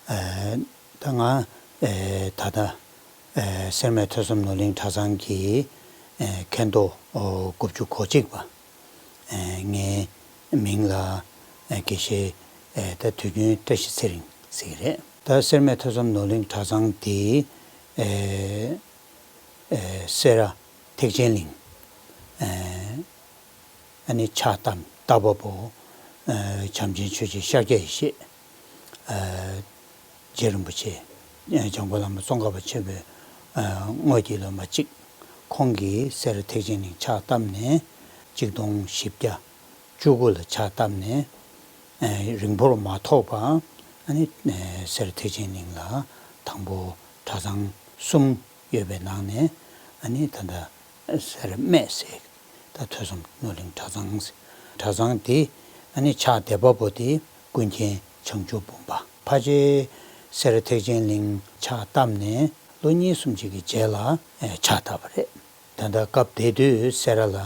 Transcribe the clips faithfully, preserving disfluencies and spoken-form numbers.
ཨ་ད་ང་ཨ་ད་ལྟ་ཨ་སེར་སྨད་ཐོས་བསམ་ནོར་གླིང་གྲྭ་ཚང་གི་ཨ་མཁན་ཐོག་ཨོ་དགུ་བཅུ་གོ་གཅིག་པ་ཨ་ངའི་མིང་ལ་ཨ་དགེ་བཤེས་ཨ་ད་དུས་རྒྱུན་བཀྲ་ཤིས་ཚེ་རིང་ཟེར་གྱི་རེད། ད་སེར་སྨད་ཐོས་བསམ་ནོར་གླིང་གྲྭ་ཚང་དེ་ཨ་ཨ་སེ་ར་ཐེག་ཆེན་གླིང་ཨ་ཨ་ནི་ཕྱག་བཏབ་བཏབ་པ་པོ་ཨ་བྱམས་ཆེན་ཆོས་རྗེ་ཤཱཀྱ་ཡེ་ཤེས་ཨ་རྗེ་རིན་པོ་ཆེ་ཨ་འཇམ་མགོན་བླ་མ་ཙོང་ཁ་པ་ཆེན་པོའི་ཨ་དངོས་ཀྱི་སློབ་མ་གཅིག་ཁོང་གིས་སེ་ར་ཐེག་ཆེན་གླིང་ཕྱག་བཏབ་ནས་གཅིག་སྟོང་བཞི་བརྒྱ་བཅུ་དགུ་ལ་ཕྱག་བཏབ་ནས་ཨ་རིང་པོར་མ་ཐོགས་པར་ཨ་ནི་ཨ་སེ་ར་ཐེག་ཆེན་གླིང་ལ་དང་པོ་གྲྭ་ཚང་གསུམ་ཡོད་པའི་ནང་ནས་ཨ་ནི་ད་ལྟ་སེར་སྨད་ཟེར། ད་ཐོས་བསམ་ནོར་གླིང་གྲྭ་ཚང་ཟེར། གྲྭ་ཚང་དེ་ཨ་ནི་ཕྱག་འདེབས་པ་པོ་དེ་ཀུན་མཁྱེན་བྱང་ཆུབ་འབུམ་པ། ཕལ་ཆེར་སེ་ར་ཐེག་ཆེན་གླིང་ཕྱག་བཏབ་ནས་ལོ་གཉིས་གསུམ་ཅིག་གི་རྗེས་ལ་ཨེ་ཕྱག་བཏབ་པ་རེད། ད་ལྟ་སྐབས་དེ་དུས་སེ་ར་ལ་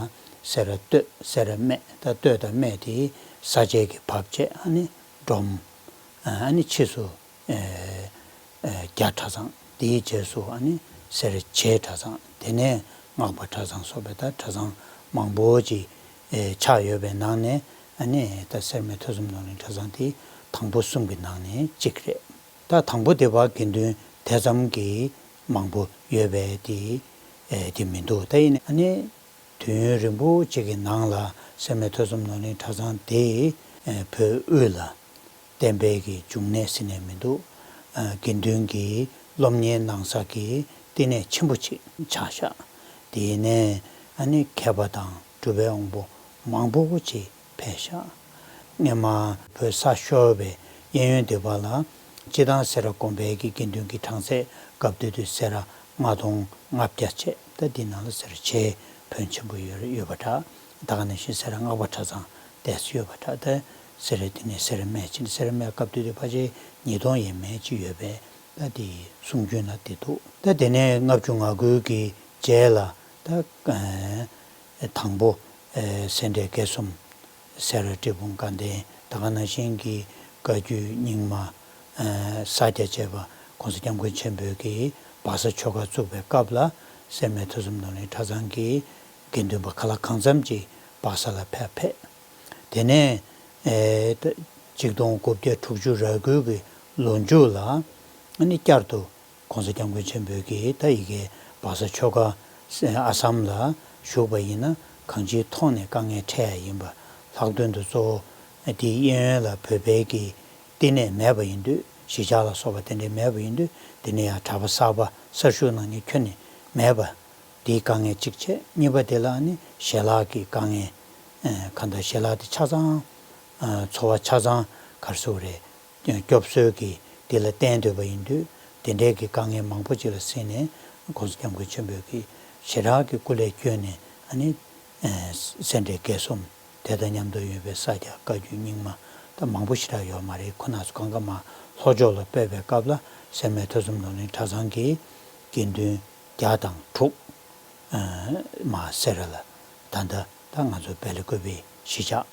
སེ་ར་སྟོད་སེ་ར་སྨད། ད་སྟོད་དང་སྨད་དེ་ས་དཔྱད་ཀྱི་བབ་བྱས་ཨ་ནི་སྒྲོམ་ཨ་ནི་ཕྱིས་སུ་ཨེ་ཨེ་རྒྱ་གྲྭ་ཚང་དེའི་རྗེས་སུ་ཨ་ནི་སེ་ར་བྱེས་གྲྭ་ཚང་། དེ་ནས་སྔགས་པ་གྲྭ་ཚང་སོགས་པའི་ད་གྲྭ་ཚང་མང་པོ་ཅིག་ཨེ་ཆགས་ཡོད་པའི་ནང་ནས་ཨ་ནི་ད་སེར་སྨད་ཐོས་བསམ་ནོར་གླིང་གྲྭ་ཚང་དེ་དང་པོ་གསུམ་གྱི་ནང་ནས་གཅིག་རེད། ད་དང་པོ་དེ་བར་དགེ་འདུན་དེ་ཙམ་གྱིས་མང་པོ་ཡོད་པའི་དེ་ཨེ་དེ་མི་འདུག་ད་ཡིན་ནའི་ཨ་ནི་དུས་ཡུན་རིང་པོ་ཅིག་གི་ནང་ལ་སེར་སྨད་ཐོས་བསམ་ནོར་གླིང་གྲྭ་ཚང་དེ་ཨེ་བོད་དབུས་ལ་བསྟན་པའི་གི་འབྱུང་གནས་ཟེར་ནས་མི་འདུག་ཨ་དགེ་འདུན་གྱི་སློབ་གཉེར་གནང་ས་གི་བསྟི་གནས་ཆེན་པོ་ཅིག་ཆགས་ཤག་དེ་ནས་ཨ་ནི་མཁས་པ་དང་གྲུབ་པའི་དབང་པོ་མང་པོ་ཅིག་ཕེབས་ཤག་སྔོན་མ་བོད་ས་ཤོར་བའི་གཡས་གཡོན་སྡེ་བ་ལ་སྤྱིར་བཏང་སེ་ར་དགོན་པའི་གི་དགེ་འདུན་གྱི་གྲངས་ཚད་སྐབས་དེ་དུས་སེ་ར་ལྔ་སྟོང་ལྔ་བརྒྱ་བྱས། ད་འདི་ནང་ལ་སེ་ར་བྱེས་ཕོན་ཆེན་པོ་ཡོད་ཡོད་པ་འདྲ། ད་ག་ནང་བཞིན་སེ་ར་སྔགས་པ་གྲྭ་ཚང་དེ་ཡོད་པ་འདྲ། ད་སེ་ར་དེ་ནས་སེ་ར་སྨད་ཕྱིན། སེ་ར་སྨད་སྐབས་དེ་དུས་ཕལ་ཆེར་ཉིས་སྟོང་ཡས་མས་ཅིག་ཡོད་པས། ད་དེ་གསུང་རྒྱུན་ལ་དེ་འདུག་ད་དེ་ནས་ལྔ་བཅུ་ང་དགུ་གི་རྗེས་ལ་ད་དང་པོ་སེ་འབྲས་དགེ་གསུམ། སེ་ར་འབྲས་སྤུངས་དགའ་ལྡན། ད་ག་ནང་བཞིན་གྱི་བཀའ་བརྒྱུད་རྙིང་མ། ས་སྐྱ་བཅས་པ་༸གོང་ས་༸སྐྱབས་མགོན་ཆེན་པོས་ཀྱིས་སྦག་ས་ཆོས་སྒར་བཙུགས་པའི་སྐབས་ལ་སེར་སྨད་ཐོས་བསམ་ནོར་གླིང་གྲྭ་ཚང་གི་དགེ་འདུན་པ་ག་ལ་གང་འཚམ་ཅིག་སྦག་ས་ལ་ཕེབས་ཕེབས། དེ་ནས་ཨེ་ད་གཅིག་སྟོང་དགུ་བརྒྱ་དྲུག་ཅུ་རེ་དགུ་གི་ལོ་མཇུག་ལ་ཨ་ནི་བསྐྱར་དུ་༸གོང་ས་༸སྐྱབས་མགོན་ཆེན་པོས་ཀྱིས་ད་ཡི་གེ་སྦག་ས་ཆོས་སྒར་ཨ་སམ་ལ་བཞུགས་པ་ཡིན་ན་གང་ཅིའི་ཐོག་ནས་དཀའ་ངལ་འཕྲད་ཡ་ཡིན་པ། ལྷག་དོན་དུ་གཙོ་བོ་དེའི་གཡས་གཡོན་ལ་བོད་པའི་གི་བསྟི་གནས་མེད་པ་ཡིན་དུས། གཞིས་ཆགས་ལ་སོགས་པ་དེ་འདྲའི་མེད་པ་ཡིན་དུས། དེ་ནས་ཡང་གྲྭ་པ་གསར་པ་གསར་ཞུགས་གནང་མཁན་ཁྱོན་ནས་མེད་པ། དེའི་དཀའ་ངལ་གཅིག་བྱས། གཉིས་པ་དེ་ལ་ནི་ཞལ་ལག་གི་དཀའ་ངལ། ཨ་གང་ལྟར་ཞལ་ལག་དེ་ཆ་ཚང་ཨ་འཚོ་བ་ཆ་ཚང་ག་རེ་ཟེར་དགོས་རེད། སྐྱོབ་གསོའི་གི་དེ་ལ་བརྟེན་སྡོད་པ་ཡིན་དུས། དེ་འདྲའི་གི་དཀའ་ངལ་མང་པོ་ཅིག་ལ་གཟིགས་ནས་༸གོང་ས་༸སྐྱབས་མགོན་ཆེན་པོས་ཀྱིས་ཞེ་དྲག་གི་སྐུ་ལས་བསྐྱོན་ནས། ཨ་ནི་ཨ་སེ་འབྲས་དགེ་གསུམ། དེ་དང་མཉམ་དུ་ཡོད་པའི་ས་སྐྱ་བཀའ་བརྒྱུད་རྙིང་མ་ད་མང་པོ་ཞེ་དྲག་ཡོད་མ་རེད། ཁོ་རྣམ་ཚོ་གང་ག་མར་ལྷོ་ཕྱོགས་ལ་ཕེབས་པའི་སྐབས་ལ་སེར་སྨད་ཐོས་བསམ་ནོར་གླིང་གྲྭ་ཚང་གི་དགེ་འདུན་བརྒྱ་དང་དྲུག་ཨ་མར་སེ་ར་ལ། ད་ལྟ་ད་ང་ཚོ་བེ་ལ་ཀུ་པེ་གཞིས་ཆགས་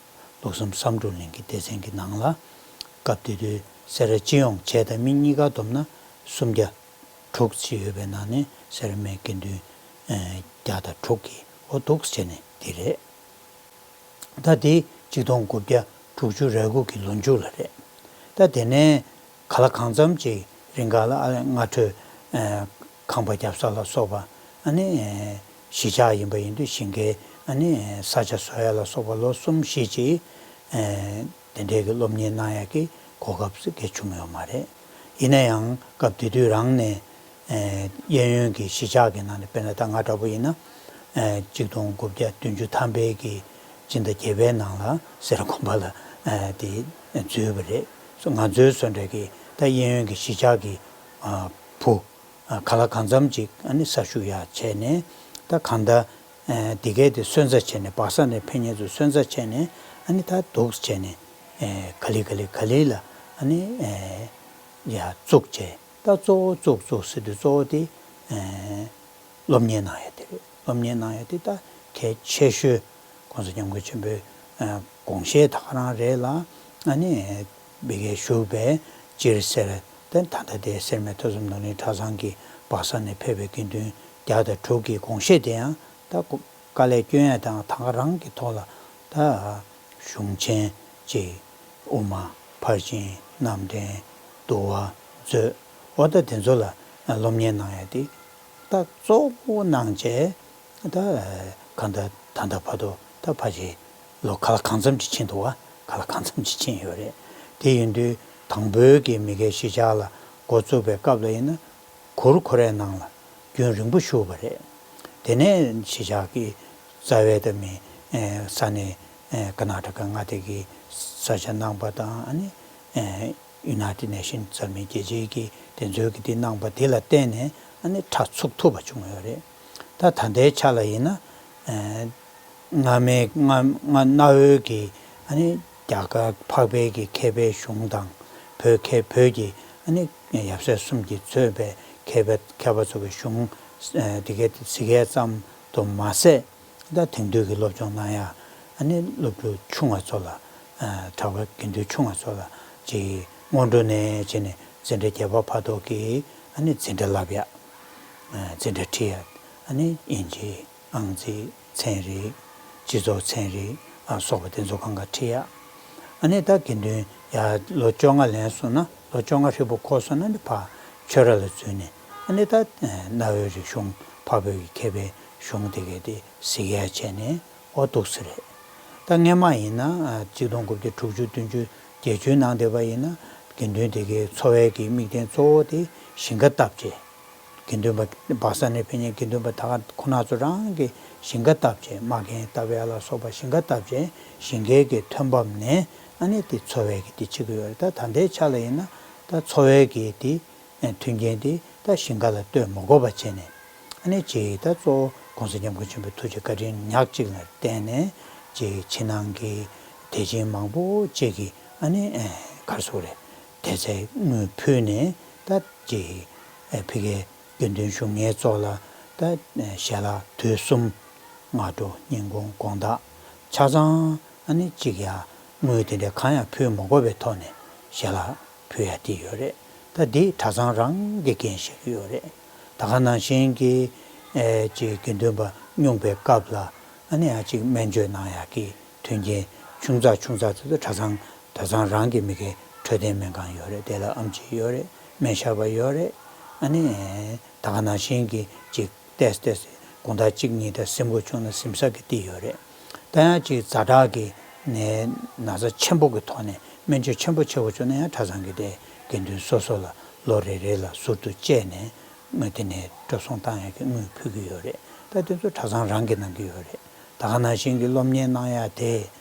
ལུགས་བསམ་བསམ་གྲུབ་གླིང་གི་སྡེ་ཚན་གྱི་ནང་ལ། སྐབས་དེ་དུས་སེ་ར་སྤྱི་ཡོངས་བྱས་དང་མི་གཉིས་ཀ་བསྡོམས་ན་སུམ་བརྒྱ་དྲུག་ཅིག་ཡོད་པའི་ནང་ནས་སེར་སྨད་དགེ་འདུན་ཨ་བརྒྱ་དང་དྲུག་གི་འོ་འདུག་བྱས་ནས་དེ་རེད། ད་དེ་གཅིག་སྟོང་དགུ་བརྒྱ་དྲུག་ཅུ་རེ་དགུ་གི་ལོ་མཇུག་ལ་རེད། ད་དེ་ནས་ག་ལ་གང་འཚམ་ཅིག་རིང་ག་ལ་ཨ་སྔ་དྲོ་ཨ་ཁང་པ་རྒྱབ་ས་ལ་སོགས་པ། ཨ་ནི་ཨ་གཞིས་ཆགས་ཡིན་པ་ཡིན་དུས་ཞིང་ཁའི་ཨ་ནི་ས་ཆ་བཟོ་ཡ་ལ་སོགས་པ་ལོ་གསུམ་བཞི་ཅིག་ཨ་དེ་འདྲའི་གི་སློབ་གཉེར་གནང་ཡ་གི་གོ་སྐབས་སུ་གལ་བྱུང་ཡོད་མ་རེད། ཡིན་ན་ཡང་སྐབས་དེ་དུས་རང་ནས་ཨེ་གཡས་གཡོན་གྱི་གཞིས་ཆགས་ཀྱི་ནང་ནས། དཔེར་ན་ད་ང་འདྲ་པོ་ཡིན་ན་ཨེ་གཅིག་སྟོང་དགུ་བརྒྱ་བདུན་ཅུ་ཐམ་པའི་གི་སྤྱི་ཟླ་བརྒྱད་པའི་ནང་ལ་སེ་ར་དགོན་པ་ལ་ཨེ་དེ་འཛུལ་བ་རེད། སོ་ང་ཚོའི་བཟོ་འདྲ་གི་ད་གཡས་གཡོན་གྱི་གཞིས་ཆགས་ཀྱི་ཨ་བུ་ཨ་ག་ལ་གང་འཚམ་ཅིག་ཨ་ནི་གསར་ཞུགས་ཡ་བྱས་ནས། ད་གང་ལྟར་ཨེ་འདི་གས་དེ་སོན་རྩ་བྱས་ནས། སྦག་ས་ནས་ཕེབས་མཁན་ཚོ་སོན་རྩ་བྱས་ནས། ཨ་ནི་ད་འདུག་བྱས་ནས་ཨེ་ག་ལེ་ག་ལེ་ག་ལེ་ལ་ཨ་ནི་ཨེ་ཡ་བཙུགས་བྱས། ད་གཙོ་བོ་བཙུགས་བཙུགས་ཟེར་དུས་གཙོ་བོ་དེ་ཨེ་སློབ་གཉེར་གནང་ཡ་དེ་རེད། སློབ་གཉེར་གནང་ཡ་དེ་ད་གལ་ཆེ་ཤོས་༸གོང་ས་༸སྐྱབས་མགོན་ཆེན་པོའི་ཨེ་དགོངས་བཞེད་ད་ག་རང་རེད་ལ། ཨ་ནི་ཨེ་འདི་གས་བཞུགས་པའི་སྤྱིར་སེ་ར་ ད་ད་ལྟ་དེ་སེར་སྨད་ཐོས་བསམ་ནོར་གླིང་གྲྭ་ཚང་གི་སྦག་ས་ནས་ཕེབས་པའི་དགེ་འདུན་བརྒྱ་དང་དྲུག་གི་དགོངས་བཞེད་དེ་ཡང་ད་དཀའ་ལས་སྐྱོན་ཡ་དང་ཐང་ག་རང་གི་ཐོག་ལ་ད་གཞུང་ཆེན་གཅིག་དབུ་མ། ཕར་ཕྱིན། རྣམ་འདྲེན། བསྡུ་བ། མཛོད། འོ་ད་དེ་ཚོ་ལ་སློབ་གཉེར་གནང་ཡ་དེ་ད་གཙོ་བོ་གནང་བྱས། ད་གང་ལྟར་ད་ལྟ་བར་དུ་ད་ཕལ་ཆེར་ལོ་ག་ལ་གང་འཚམ་ཅིག་ཕྱིན་འདུག་བ། ག་ལ་གང་འཚམ་ཅིག་ཕྱིན་ཡོད་རེད། དེ་ཡིན་དུས་དང་པོའི་གི་མི་དགེ་བཞི་ཆར་ལ་འགོ་བཙུགས་པའི་སྐབས་ལ་ཡིན་ན་གུར་ཁོ་རའི་ནང་ལ་རྒྱུན་རིང་པོ་བཞུགས་པ་རེད། དེ་ནས་གཞིས་ཆགས་ཀྱི་རྩ་བའི་ད་མི་ས་གནས་ཀར་ནཱ་ཊ་ཀ་མངའ་སྡེ་གི་ས་ཆ་གནང་པ་དང་ཨ་ནི། United Nations འཛམ་གླིང་རྒྱལ་སྤྱིའི་གི་དེ་ཚོའི་གི་དེ་གནང་པ་དེ་ལ་བརྟེན་ནས་ཨ་ནི་ཕྲ་ཚུགས་ཐུབ་པ་བྱུང་ཡོད་རེད། ད་ད་ལྟའི་ཆ་ལ་ཡིན་ན་སྔ་མའི་སྔ་སྔ་གནའ་བོའི་གི་ཨ་ནི་རྒྱ་གར་འཕགས་པའི་གི་མཁས་པའི་གཞུང་དང་བོད་མཁས་བོད་ཀྱི་ཨ་ནི་ཡབ་སྲས་གསུམ་གྱིས་མཛད་པའི་མཁས་པ་མཁས་པ་ཚོ་གི་གཞུང་དེ་གའི་གཟིགས་ཡས་ཙམ་དུ་མ་ཟད། ད་དེང་དུས་ཀྱི་སློབ་སྦྱོང་གནང་ཡ་ཨ་ནི་སློབ་ཕྲུག་ཆུང་བ་ཚོ་ལ་གྲྭ་པ་དགེ་འདུན་ཆུང་བ་ཚོ་ལ་ཅིག་སྔོན་འགྲོ་ནས་བྱས་ནས་འཛིན་གྲྭ་བརྒྱད་པ་བར་དུ་གི་ཨ་ནི་འཛིན་གྲྭ་བསླབ་ཡ། འཛིན་གྲྭ་ཁྲིད་ཡ། ཨ་ནི་དབྱིན་ཇི། ཨང་རྩིས། ཚན་རིག་སྤྱི་ཚོགས་ཚན་རིག་ཨ་སོགས་པ་དེ་ཚོ་གང་ག་ཁྲིད་ཡ། ཨ་ནི་ད་དགེ་འདུན་ཡ་ལོ་བཅོ་ལྔ་ལོན་སོང་ན་ལོ་བཅོ་ལྔ་ཧྲིལ་པོ་འཁོར་སོང་ན་ནི་ཕར་ཆོས་ར་ལ་འཛུལ་ནས་ཨ་ནི་ད་གནའ་བོའི་རིག་གཞུང་འཕགས་བོད་ཀྱི་མཁས་པའི་གཞུང་དེ་གའི་དེ་གཟིགས་ཡ་བྱས་ནས། འོ་འདུག་སེ་རེད། ད་སྔས་མ་ཡིན་ན་ཨ་གཅིག་སྟོང་དགུ་བརྒྱ་དྲུག་ཅུ་བདུན་ཅུ་བརྒྱད་ཅུའི་ནང་དེ་བ་ཡིན་ན་དགེ་འདུན་དེ་གའི་འཚོ་བའི་གི་དམིགས་དོན་གཙོ་བོ་དེ་ཞིང་ཁ་བཏབ་བྱས། དགེ་འདུན་པ་སྦག་ས་ནས་ཕེབས་མཁན་དགེ་འདུན་པ་ད་ག་ཁོ་ན་ཚོ་རང་གི་ཞིང་ཁ་བཏབ་བྱས། མ་རྒན་བཏབ་ཡ་ལ་སོགས་པ་ཞིང་ཁ་བཏབ་བྱས་ཞིང་ཁའི་གི་ཐོན་འབབ་ནས་ཨ་ནི་དེ་འཚོ་བའི་གི་དེ་བྱེད་ཀྱི་ཡོད་རེད། ད་ད་ལྟའི་ཆ་ལ་ཡིན་ན་ད་འཚོ་བའི་གི་དེ། མཐུན་རྐྱེན་དེ་ད་ཞིང་ཁ་ལ་ལྟོས་མ་དགོས་པ་བྱས་ནས། ཨ་ནི་ཅིག་ད་གཙོ་བོ་༸གོང་ས་༸སྐྱབས་མགོན་ཆེན་པོའི་ཐུགས་རྗེ་བཀའ་དྲིན་ཉག་གཅིག་ལ་བརྟེན་ནས་ཅིག་ཕྱི་ནང་གི་དད་ཅན་མང་པོ་ཅིག་གིས་ཨ་ནི་ག་རེ་ཟེར་དགོས་རེད། དད་རྫས་དངུལ་ཕུལ་ནས་ད་ཅིག་ཕ་གིའི་དགེ་འདུན་གཞུང་གཉེར་ཚོ་ལ་ད་ཞལ་ལག་དུས་གསུམ་སྔ་དྲོ་ཉིན་གུང་དགོང་དག་ཆ་ཚང་། ཨ་ནི་གཅིག་ཡ་དངུལ་དེ་འདྲ་གང་ཡང་ཕུལ་མ་དགོས་པའི་ཐོག་ནས་ཞལ་ལག་ཕུལ་ཡ་དེ་ཡོད་རེད། ད་འདི་གྲྭ་ཚང་རང་གིས་འགན་བཞེས་ཀྱི་ཡོད་རེད། ད་ག་ནང་བཞིན་གྱི་ཨེ་ཅིག་དགེ་འདུན་པ་སྙུང་པའི་སྐབས་ལ་ཨ་ནི་ཡང་ཅིག་སྨན་བཅོས་གནང་ཡ་གི་མཐུན་རྐྱེན་ཆུང་ཙག་ཆུང་ཙག་དེ་ཚོ་གྲྭ་ཚང་གྲྭ་ཚང་རང་གི་མི་སྒེར་འཕྲོད་བསྟེན་སྨན་ཁང་ཡོད་རེད། དེ་ལ་ཨེམ་ཆི་ཡོད་རེད། སྨན་ཞབས་པ་ཡོད་རེད། ཨ་ནི་ད་ག་ནང་བཞིན་གྱི་ཅིག་ཏེས་ཏེས་དགོང་དག་གཅིག་གཉིས་དང་གཟིམ་དགོས་བྱུང་ན་གཟིམ་ས་གི་དེ་ཡོད་རེད། ད་ཡང་ཅིག་ཛ་དྲག་གི་ནད་ན་ཚ་ཆེན་པོ་གི་ཐོག་ནས་སྨན་བཅོས་ཆེན་པོ་བྱེད་དགོས་བྱུང་ན་ཡང་གྲྭ་ཚང་གི་དེ་དགེ་འདུན་སོ་སོ་ལ་ལོ་རེ་རེ་ལ་ཟུར་དུ་བཅད་ནས་དངུལ་དེ་ནས་སྤྲོད་སོང་བཏང་ཡག་གི་དངུལ་ཕུལ་གྱི་ཡོད་རེད། ད་དེ་ཚོ་གྲྭ་ཚང་རང་གིས་གནང་གི་ཡོད་རེད། ད་ག་ནང་བཞིན་གྱི་སློབ་གཉེར་གནང་ཡག་དེ་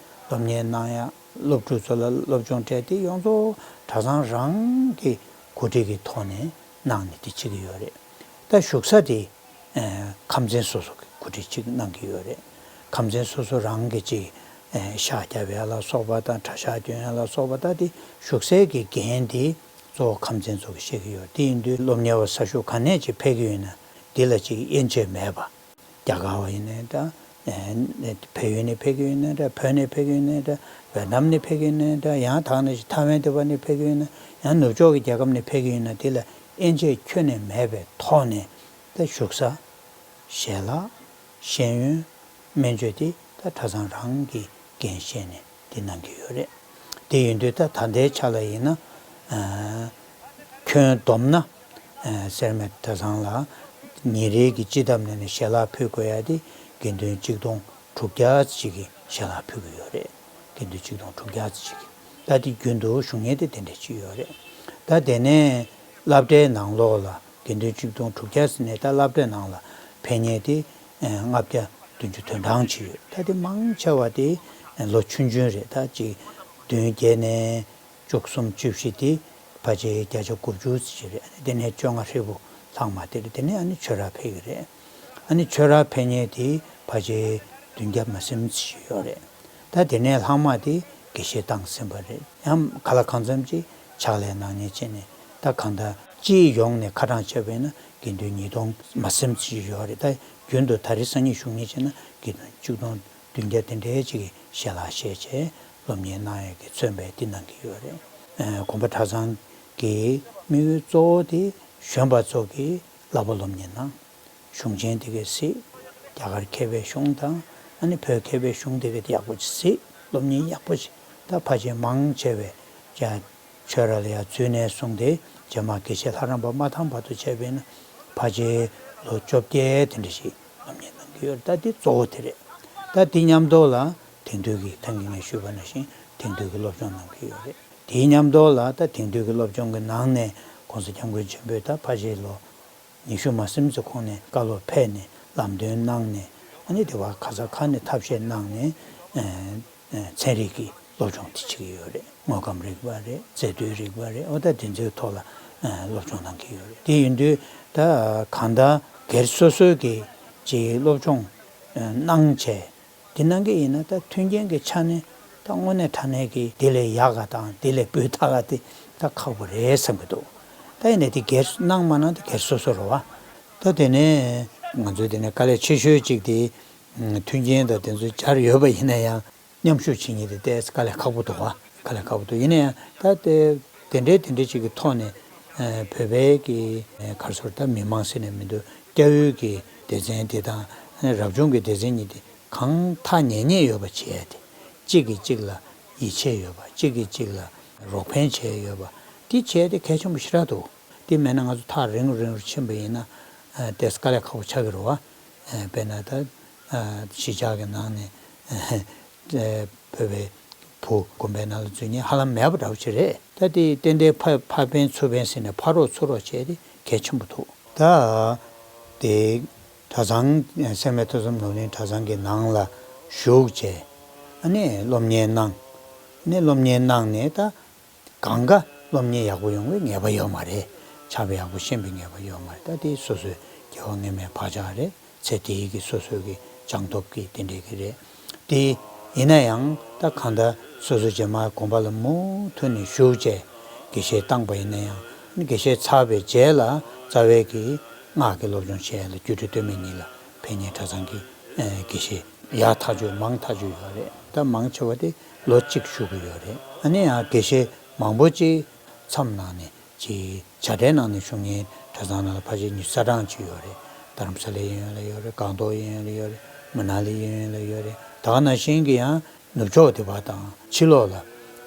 སློབ་གཉེར་གནང་ཡག་སློབ་ཕྲུག་ཚོ་ལ་སློབ་སྦྱོང་སྤྲད་དེ་ཡོངས་རྫོགས་གྲྭ་ཚང་རང་གི་གོ་སྒྲིག་གི་ཐོག་ནས་གནང་ནས་དེ་བྱེད་ཀྱི་ཡོད་རེད། ད་བཞུགས་ས་དེ། ཁམས་ཚན་སོ་སོ་གི་གོ་སྒྲིག་ཅིག་གནང་གི་ཡོད་རེད། ཁམས་ཚན་སོ་སོ་རང་གི་ཅིག་ཤག་རྒྱབ་ཡ་ལ་སོགས་པ་དང་གྲྭ་ཤག་སྐྱོན་ཡ་ལ་སོགས་པ་དང་དེ་བཞུགས་སའི་གི་འགན་དེ་གཙོ་བོ་ཁམས་ཚན་ཚོ་གིས་བྱེད་ཀྱི་ཡོད། དེ་ཡིན་དུས་སློབ་གཉེར་བ་ས་ཞུགས་ག་ནས་ཅིག་ཕེབས་ཀྱི་ཡོད་ན་འདི་ལ་ཅིག་དབྱེ་འབྱེད་མེད་པ། རྒྱ་གར་བ་ཡིན་ནའི་འདྲ། བལ་ཡུལ་ནས་ཕེབས་ཀྱི་ཡོད་ནའི་འདྲ། བོད་ནས་ཕེབས་ཀྱི་ཡོད་ནའི་འདྲ། ཝེ་ཏི་ནམ་ནས་ཕེབས་ཀྱི་ཡོད་ནའི་འདྲ། ཡང་དག་ནས་ཐའེ་ཝན་དེ་བ་ནས་ཕེབས་ཀྱི་ཡོད་ན། ཡང་ནུབ་ཕྱོགས་ཀྱི་རྒྱལ་ཁབ་ནས་ཕེབས་ཀྱི་ཡོད་ན། དེ་ལ་དབྱེ་འབྱེད་ཁྱོན་ནས་མེད་པའི་ཐོག་ནས་ད་བཞུགས་ས། ཞལ་ལག་ཤེས་ཡོན། སྨན་བཅོས་དེ་ད་གྲྭ་ཚང་རང་གིས་འགན་བཞེས་ནས་དེ་གནང་གི་ཡོད་རེད། དེ་ཡིན་དུས་ད་ད་ལྟའི་ཆ་ལ་ཡིན་ན། ཨ། ཁྱོན་བསྡོམས་ན། ཨ། སེར་སྨད་གྲྭ་ཚང་ལ་ཉིན་རེའི་གི་སྤྱི་ཟླ་ནང་ནས་ཞལ་ལག་ཕུལ་དགོས་ཡ་དེ་དགེ་འདུན་གཅིག་སྟོང་དྲུག་བརྒྱ་ཅིག་གིས་ཞལ་ལག་ཕུལ་གྱི་ཡོད་རེད། དགེ་འདུན་གཅིག་སྟོང་དྲུག་བརྒྱ་ཅིག་གིས། ད་དེ་རྒྱུན་དུ་བཞུགས་མཁན་དེ་དེ་འདྲ་ཅིག་ཡོད་རེད། ད་དེ་ནས་སློབ་གྲྭའི་ནང་ལོགས་ལ་དགེ་འདུན་གཅིག་སྟོང་དྲུག་བརྒྱ་ཟེར་ནས་ད་སློབ་གྲྭའི་ནང་ལ་ཕེབས་མཁན་དེ་ལྔ་བརྒྱ་བདུན་ཅུ་དོན་གྲངས་ཅིག་ཡོད། ད་དེ་མང་ཆེ་བ་དེ་ལོ་ཆུང་ཆུང་རེད། ད་ཅིག་བདུན་བརྒྱད་ནས་བཅུ་གསུམ་བཅུ་བཞི་དེ་ཕལ་ཆེར་བརྒྱ་ཆ་དགུ་བཅུ་ཙམ་ཅིག་རེད། དེ་ནས་བཅོ་ལྔ་ཧྲིལ་པོ་ལྷག་མ་དེ་རེད། དེ་ནས་ཨ་ནི་ཆོས་རར་ཕེབས་ཀྱི་རེད། ཨ་ནི་ཆོས་རར་ཕེབས་མཁན་དེ་ཕལ་ཆེར་བདུན་བརྒྱ་མ་ཟིན་ཙམ་ཅིག་ཡོད་རེད། ད་དེ་ནས་ལྷག་མ་དེ་དགེ་བཤེས་བཏང་ཟིན་པ་རེད། ཡང་ག་ལ་གང་འཚམ་ཅིག་ཕྱག་ལས་གནང་མཁན་བྱས་ནས་ད་གང་ལྟར་སྤྱི་ཡོངས་ནས་ཁ་གྲངས་བྱས་པ་ཡིན་ན་དགེ་འདུན་ཉིས་སྟོང་མ་ཟིན་ཙམ་ཅིག་ཡོད་རེད། ད་རྒྱུན་དུ་ད་རེས་སང་ཉིན་བཞུགས་མཁན་བྱས་ན་དགེ་འདུན་གཅིག་སྟོང་བདུན་བརྒྱ་དེ་འདྲའི་ཅིག་གིས་ཞལ་ལག་བཞེས་བྱས་སློབ་གཉེར་གནང་ཡས་ཀྱི་མཚོན་པའི་འདི་གནང་གི་ཡོད་རེད། ཨ། དགོན་པ་གྲྭ་ཚང་ གི་དམིགས་ཡུལ་གཙོ་བོ་དེ་གཞོན་པ་ཚོ་གི་བསླབ་པ་སློབ་གཉེར་གནང་། གཞུང་ཆེན་དེ་གའི་གཟིགས། རྒྱ་གར་མཁས་པའི་གཞུང་དང་ཨ་ནི་བོད་མཁས་པའི་གཞུང་དེ་གའི་ཡག་པོ་ཅིག་གཟིགས། སློབ་གཉེར་ཡག་པོ་ཅིག་ད་ཕལ་ཆེར་མང་ཆེ་བས་ཀྱང་ཆོས་ར་ལ་ཡ་འཛུལ་ནས་བཟུང་སྟེ་རྗེས་མ་དགེ་བཤེས་ལྷ་རམས་པ་མ་ཐམ་བར་དུ་བྱས་པས་ན་ཕལ་ཆེར་ལོ་བཅོ་བརྒྱད་དེ་འདྲ་ཞིག་སློབ་གཉེར་གནང་གི་ཡོད་རེད། ད་འདི་གཙོ་བོ་དེ་རེད། ད་འདི་མཉམ་དུ་ལ་དེང་དུས་ཀྱི་ད་གིན་ངས་ཞུས་པ་ནང་བཞིན་དེང་དུས་ཀྱི་སློབ་སྦྱོང་གནང་གི་ཡོད་རེད། དེའི་མཉམ་དུ་ལ་ད་དེང་དུས་ཀྱི་སློབ་སྦྱོང་གི་ནང་ནས་༸གོང་ས་༸སྐྱབས་མགོན་ཆེན་པོས་ད་ཕལ་ཆེར་ལོ་ཉི་ཤུ་མ་ཟིན་ཙམ་གོང་ནས་བཀའ་སློབ་ཕེབས་ནས་ལམ་སྟོན་གནང་ནས་ཨ་ནི་དེ་བར་ག་ས་ག་ནས་ཐབས་ཤེས་གནང་ནས་ཚན་རིག་གི་སློབ་སྦྱོང་དེ་བྱེད་ཀྱི་ཡོད་རེད། དངོས་ཁམས་རིག་པ་རེད། རྫས་དུས་རིག་པ་རེད། འོ་ད་དེ་ཚོའི་ཐོག་ལ་སློབ་སྦྱོང་གནང་གི་ཡོད་རེད། དེ་ཡིན་དུས་ད་གང་ལྟར་སྒེར་སོ་སོའི་གི་ཅིག་སློབ་སྦྱོང་གནང་བྱས། འདི་གནང་གི་ཡིན་ན་ད་མཐུན་རྐྱེན་གྱི་ཆ་ནས་ད་དངོས་གནས་དྲང་གནས་ཀྱི་འདི་ལས་ཡག་ག་དང་འདི་ལས་སྤུས་དག་ག་དེ་ད་ཁག་པོ་རེད་བསམ་གྱི་འདུག་ད་ཡིན་ནའི་དེ་སྒེར་གནང་མ་གནང་དེ་སྒེར་སོ་སོ་རེད་བ། ད་དེ་ནས་ང་ཚོས་དེ་ནས་དཀའ་ལས་ཆེ་ཤོས་གཅིག་དེ་མཐུན་རྐྱེན་དང་དེ་ཚོ་སྦྱར་ཡོད་པ་ཡིན་ན་ཡང་མཉམ་ཞུགས་བྱེད་མཁན་དེ་ཏོག་ཙམ་དཀའ་ལས་ཁག་པོ་འདུག་བ། དཀའ་ལས་ཁག་པོ་འདུག་ཡིན་ན་ཡང་ད་དེ་དེ་འདྲའི་དེ་འདྲའི་གཅིག་གི་ཐོག་ནས་བོད་པའི་གི་ག་རེ་ཟེར་ད་མི་མང་ཟེར་ནས་མི་འདུག་སྐྱ་བོའི་གི་སྡེ་ཚན་དེ་དང་རབ་བྱུང་གི་སྡེ་ཚན་གཉིས་དེ། གང་ཐག་ཉེ་ཉེ་ཡོད་པ་བྱས་ཏེ། གཅིག་གིས་གཅིག་ལ་ཡིད་ཆེས་ཡོད་པ། གཅིག་གིས་གཅིག་ལ་རོགས་ཕན་བྱས་ཡོད་པ། འདི་བྱས་ཏེ་གལ་ཆེན་པོ་ཞེ་དྲག་འདུག་འདི་མེད་ན་ང་ཚོ་ཐག་རིང་རུ་རིང་རུ་ཕྱིན་པ་ཡིན་ན་ཏོག་ཙམ་དཀའ་ལས་ཁག་པོ་ཆགས་ཀྱི་རེད་བ། དཔེར་ན་ད་གཞིས་ཆགས་ཀྱི་ནང་ནས་བོད་པའི་བུ་དགོན་པའི་ནང་ལ་འཛུལ་མཁན་ཧ་ལམ་མེད་པ་འདྲ་བོ་ཅིག་རེད། ད་དེ་ཏན་ཏན་ཕ་ཕ་ཕན་ཚུར་ཕན་ཟེར་ནས་ཕ་རོགས་ཚུར་རོགས་བྱས་ཏེ་གལ་ཆེན་པོ་འདུག་ད་དེ་གྲྭ་ཚང་སེར་སྨད་ཐོས་བསམ་ནོར་གླིང་གྲྭ་ཚང་གི་ནང་ལ་ཞུགས་བྱས། ཨ་ནི་སློབ་གཉེར་གནང་། ཨ་ནི་སློབ་གཉེར་གནང་ནས་ད་གང་ག་སློབ་གཉེར་ཡག་པོ་ཡོང་བའི་ངེས་པ་ཡོད་མ་རེད། ཕྱག་དཔེ་ཡག་པོ་ཤེས་པའི་ངེས་པ་ཡོད་མ་རེད། ད་དེ་སོ་སོའི་སྐྱེ་བ་སྔོན་མའི་བག་ཆགས་རེད། ཚེ་འདིའི་གི་སོ་སོའི་གི་སྦྱངས་སྟོབས་ཀྱི་དེ་འདྲའི་གི་རེད། དེ་ཡིན་ན་ཡང་ད་གང་ལྟར་སོ་སོ་རྗེས་མ་དགོན་པ་ལ་མུ་མཐུད་ནས་ཞུགས་བྱས་དགེ་བཤེས་བཏང་པ་ཡིན་ན་ཡང་། དགེ་བཤེས་ཚར་བའི་རྗེས་ལ་རྩ་བའི་གི་སྔགས་ཀྱི་སློབ་སྦྱོང་བྱེད་ཡ་ལ་སྒྱུ་འཕྲུལ་སྟོད་སྨད་གཉིས་ལ་ཕེབས་མཁན་གྲྭ་ཚང་གི་དགེ་བཤེས་ཡག་ཐག་ཆོད་མང་ཐག་ཆོད་ཡོད་རེད། ད་མང་ཆེ་བ་དེ་ལོ་གཅིག་བཞུགས་ཀྱི་ཡོད་རེད། ཨ་ནི་ཡང་དགེ་བཤེས་མང་པོ་ཅིག་མཚམས་ནང་ནས་ཅིག་བྱ་བྲལ་གནང་ནས་བཞུགས་མཁན་གྲྭ་ཚང་ནང་ལ་ཕལ་ཆེར་ཉི་ཤུ་རྩ་གྲངས་ཅིག་ཡོད་རེད། རྡ་རམ་ས་ལའི་གཡས་གཡོན་ལ་ཡོད་རེད། སྒང་ཏོག་གཡས་གཡོན་ལ་ཡོད་རེད། མ་ན་ལི་གཡས་གཡོན་ལ་ཡོད་རེད། ད་ག་ནང་བཞིན་གྱི་ཡང་ནུབ་ཕྱོགས་དེ་བ་དང་ཕྱི་ལོགས་ལ་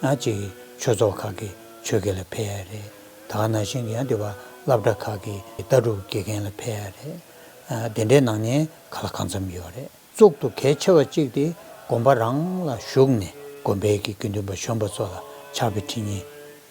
ཡང་ཅིག་ཆོས་ཚོགས་ཁག་གི་ཆོས་དགེ་ལ་ཕེབས་ཡ་རེད། ད་ག་ནང་བཞིན་གྱི་ཡང་དེ་བ་སློབ་གྲྭ་ཁག་གི་ལྟ་གྲུབ་དགེ་རྒན་ལ་ཕེབས་ཡ་རེད། ཨ་དེ་འདྲའི་གནང་མཁན་ག་ལ་གང་འཚམ་ཡོད་རེད། གཙུག་ཏུ་གལ་ཆེ་བ་གཅིག་དེ་དགོན་པ་རང་ལ་ཞུགས་ནས་དགོན་པའི་གི་དགེ་འདུན་པ་གཞོན་པ་ཚོ་ལ་ཕྱག་དཔེ་ཁྲིད་མཁན།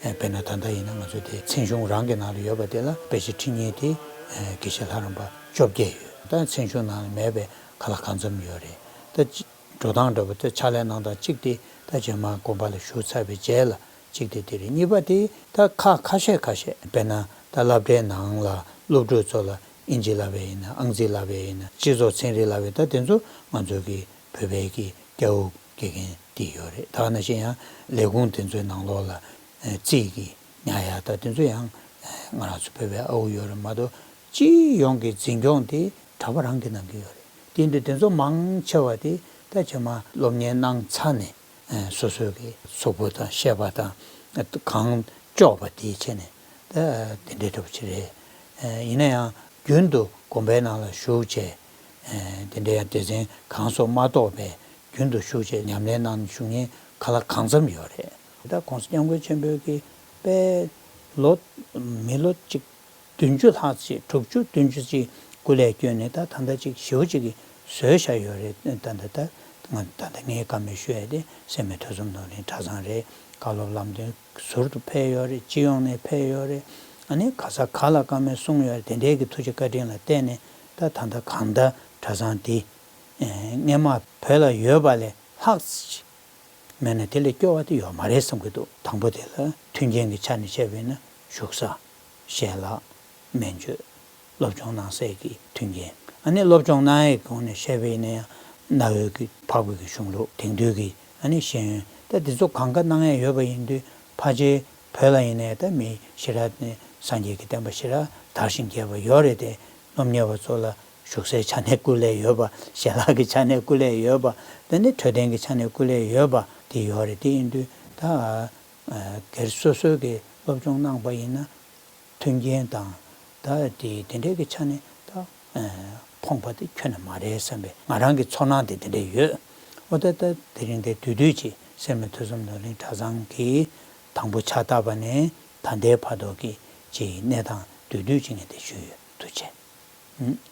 ཨེ་དཔེར་ན་ད་ལྟ་ཡིན་ན་ང་ཚོ་དེ་མཚན་གཞུང་རང་གི་ནང་ལ་ཡོད་པ་དེ་ལ་དཔེ་ཆ་ཁྲིད་མཁན་དེ་ཨེ་དགེ་བཤེས་ལྷ་རམས་པ་བཅོ་བརྒྱད་ཡོད། ད་མཚན་གཞུང་ནང་ལ་མེད་པའི་ག་ལ་གང་འཚམ་ཡོད་རེད། ད་ཅི་འགྲོ་སྟངས་འདྲ་པོ་དེ་ཕྱག་ལས་གནང་སྟངས་གཅིག་དེ་ད་རྗེས་མ་དགོན་པ་ལ་ཞུགས་ཚར་བའི་རྗེས་ལ་གཅིག་དེ་དེ་རེད། གཉིས་པ་དེ་ད་ཁག་ཁ་ཤས་ཁ་ཤས་དཔེར་ན་ད་སློབ་གྲྭའི་ནང་ལ་སློབ་ཕྲུག་ཚོ་ལ་ཨིན་ཇི་བསླབ་པ་ཡིན་ན་ཨང་རྩིས་བསླབ་པ་ཡིན་ན་སྤྱི་ཚོགས་ཚན་རིག་བསླབ་པ་ཡིན་ན་ད་དེ་ཚོ་ང་ཚོ་གི་བོད་པའི་གི་སྐྱ་བོ་དགེ་རྒན་དེ་ཡོད་རེད། ད་ག་ནང་བཞིན་ཡང་ལས་ཁུངས་དེ་ཚོའི་ནང་ལོགས་ལ་རྩིས་ཀྱི་ཉར་ཡ་ད་དེ་ཚོ་ཡང་ང་རང་ཚོ་བོད་པའི་ཨ་ཁུ་ཡོད་རེད་མ་གཏོགས་སྤྱི་ཡོངས་ཀྱི་འཛིན་སྐྱོང་དེ་གྲྭ་པ་རང་གིས་གནང་གི་ཡོད་རེད། དེ་འདྲ་དེ་ཚོ་མང་ཆེ་བ་དེ་ད་རྗེས་མ་སློབ་གཉེར་གནང་ཚར་ནས་སོ་སོའི་གི་གཟུགས་པོ་དང་ཤེས་པ་དང་གང་ལྕོགས་པ་དེའི་ཆེད་ནས་ད་དེ་འདྲའི་འདྲ་པོ་ཅིག་རེད། ཡིན་ན་ཡང་རྒྱུན་དུ་དགོན་པའི་ནང་ལ་ཞུགས་བྱས། དེ་འདྲའི་ཡང་སྡེ་ཚན་གང་སོགས་མ་གཏོགས་པའི་རྒྱུན་དུ་ཞུགས་བྱས་ཉམས་ལེན་གནང་བཞུགས་མཁན་ག་ལ་གང་འཚམ་ཡོད་རེད། ད་༸གོང་ས་༸སྐྱབས་མགོན་ཆེན་པོའི་གི་དཔེ་ལོ་མི་ལོ་གཅིག་བདུན་ཅུ་ལྷག་ཅིག་དྲུག་ཅུ་བདུན་ཅུ་ཅིག་སྐུ་ལས་བསྐྱོན་ནས་ད་ད་ལྟ་ཅིག་ཞེ་པོ་ཅིག་གི་བཟོས་བཞག་ཡོད་རེད། ད་ད་ད་ང་ད་ལྟ་ངས་བཀའ་མོལ་ཞུ་ཡ་དེ་སེར་སྨད་ཐོས་བསམ་ནོར་གླིང་གྲྭ་ཚང་རེད། བཀའ་སློབ་ལམ་སྟོན་ཟུར་དུ་ཕེབས་ཡོད་རེད། སྤྱི་ཡོངས་ནས་ཕེབས་ཡོད་རེད། ཨ་ནི་ག་ས་ག་ལ་བཀའ་མོལ་གསུངས་ཡོད་རེད། དེ་འདྲའི་གི་ཐུགས་རྗེ་བཀའ་དྲིན་ལ་བརྟེན་ནས་ད་ད་ལྟ་གང་ལྟར་གྲྭ་ཚང་འདི་སྔན་མ་བོད་ལ་ཡོད་པ་ལས་ལྷག་ཅིག་མེད་ན་དེ་ལས་སྐྱོ་བ་དེ་ཡོད་མ་རེད་བསམ་གྱི་འདུག་དང་པོ་དེ་ལ་མཐུན་རྐྱེན་གྱི་ཆ་ནས་བཤད་པ་ཡིན་ན་བཞུགས་ས། ཞལ་ལག་སྨན་བཅོས། སློབ་སྦྱོང་གནང་སའི་གི་མཐུན་རྐྱེན། ཨ་ནི་སློབ་སྦྱོང་གནང་ཡས་ཀྱི་ངོས་ནས་བཤད་པ་ཡིན་ན་ཡང་གནའ་བོའི་གི་འཕགས་བོད་ཀྱི་གཞུང་ལུགས་དེང་དུས་ཀྱི་ཨ་ནི་ཤེས་ཡོན་ད་འདི་ཚོ་གང་ག་གནང་ཡས་ཡོད་པ་ཡིན་དུས་ཕལ་ཆེར་བོད་ལ་ཡིན་ནའི་ད་མི་ཞེ་དྲག་ནས་སངས་རྒྱས་ཀྱི་བསྟན་པ་ཞེ་དྲག་དར་ཞིང་རྒྱས་པ་ཡོད་རེད་དེ། སློབ་གཉེར་བ་ཚོ་ལ་བཞུགས་སའི་ཆ་ནས་སྐུ་ལས་ཡོད་པ། ཞལ་ལག་གི་ཆ་ནས་སྐུ་ལས་ཡོད་པ། དེ་ནི་འཕྲོད་བསྟེན་གྱི་ཆ་ནས་སྐུ་ལས་ཡོད་པ་དེ་ཡོད་རེད། དེ་ཡིན་དུས་ད་སྒེར་སོ་སོའི་གི་ སློབ་སྦྱོང་གནང་པ་ཡིན་ན། མཐུན་རྐྱེན་དང་། ད་དེ་དེ་འདྲའི་གི་ཆ་ནས་ད་ཕོངས་པ་དེ་ཁྱོན་ནས་མ་རེད་བསམ་པའི་ང་རང་གི་ཚོར་སྣང་དེ་དེ་འདྲ་ཡོད། འོ་ད་ད་དེ་རིང་དེ་བསྡུས་བསྡུས་ཅིག་སེར་སྨད་ཐོས་བསམ་ནོར་གླིང་གྲྭ་ཚང་གི་དང་པོ་ཕྱག་བཏབ་པ་ནས་ད་ལྟའི་བར་དུ་གི་ཅིག་གནས་སྟངས་བསྡུས་བསྡུས་ཅིག་ངས་དེ་ཞུས་ཡོད། ཐུགས་རྗེ་ཆེ།